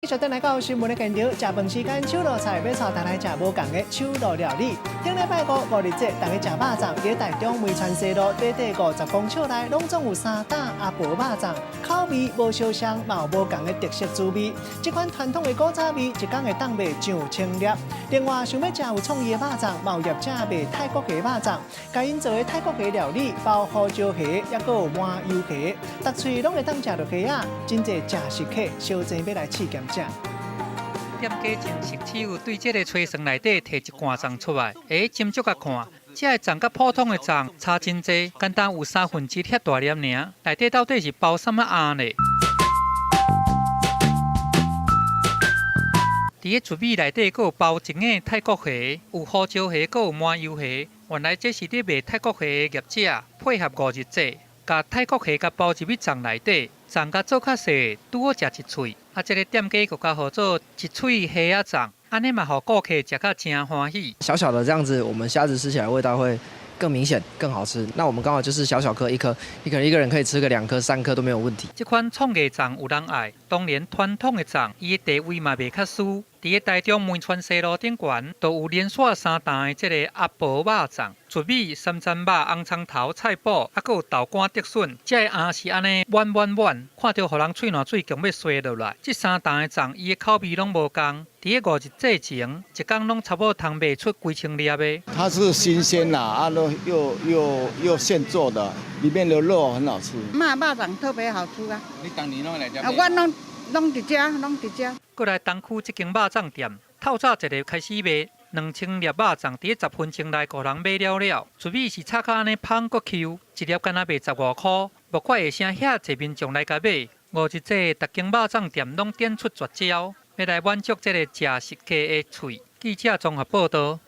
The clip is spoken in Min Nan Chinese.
繼續轉來到新聞的現場，食飯時間，手路菜欲帶大家來食無仝的手路料理。頂禮拜五五日節，大家食肉粽，佇台中梅川西路短短50公尺內，攏總有三檔阿婆肉粽，口味無相像，嘛有無仝的特色滋味。這款傳統的古早味，一工會當賣上千粒。另外，想欲食有創意的肉粽，嘛有業者賣泰國蝦肉粽，共𪜶做的泰國蝦料理，包胡椒蝦，抑閣有麻油蝦，逐喙攏會當食著蝦仔，真濟食食客相爭欲來試兼食。店家真熟手，對這个炊床內底提一罐粽出來，欸，斟酌共看，這个粽佮普通的粽差真濟，敢若有三分之一遐大粒爾，內底到底是包啥物餡咧？佇咧糯米內底，閣有包一個泰國蝦，有胡椒蝦，閣有麻油蝦。原來這是佇賣泰國蝦的業者配合五日節，共泰國蝦共包入去粽內底，粽共做較細，拄好食一喙。啊，這个店家閣共號做一喙蝦仔粽，按呢嘛，予顧客食甲誠歡喜。小小的這樣子，我們蝦子吃起來味道會更明顯、更好吃。那我們剛好就是小小顆一顆，你可能一個人可以吃個兩顆、三顆都沒有問題。這款創意粽有人愛，當然傳統的粽，伊的地位嘛袂較輸。佇咧台中梅川西路頂懸，就有連續三檔的這个阿婆肉粽，糯米、三層肉、紅蔥頭、菜脯，啊，閣有豆乾竹筍，這个餡是按呢滿滿滿，看著予人喙瀾水強欲瀉落來。這三檔的粽，伊的口味攏無仝。佇咧五日節前，一工攏差不多通賣出幾千粒的。它是新鮮啦，啊，又又又現做的，裡面的肉很好吃。肉粽特別好吃啊！你當年攏來遮啊，我攏攏佇遮，攏佇遮。過來東區這間肉粽店，透早一个開始賣2000粒肉粽，佇咧10分鐘內，予人買了了。糯米是炒甲按呢芳閣 Q，一粒敢若賣15箍，無怪會啥遐濟民眾來共買。五日節，逐間肉粽店攏展出絕招，欲來滿足這个食食客的喙。記者綜合報導。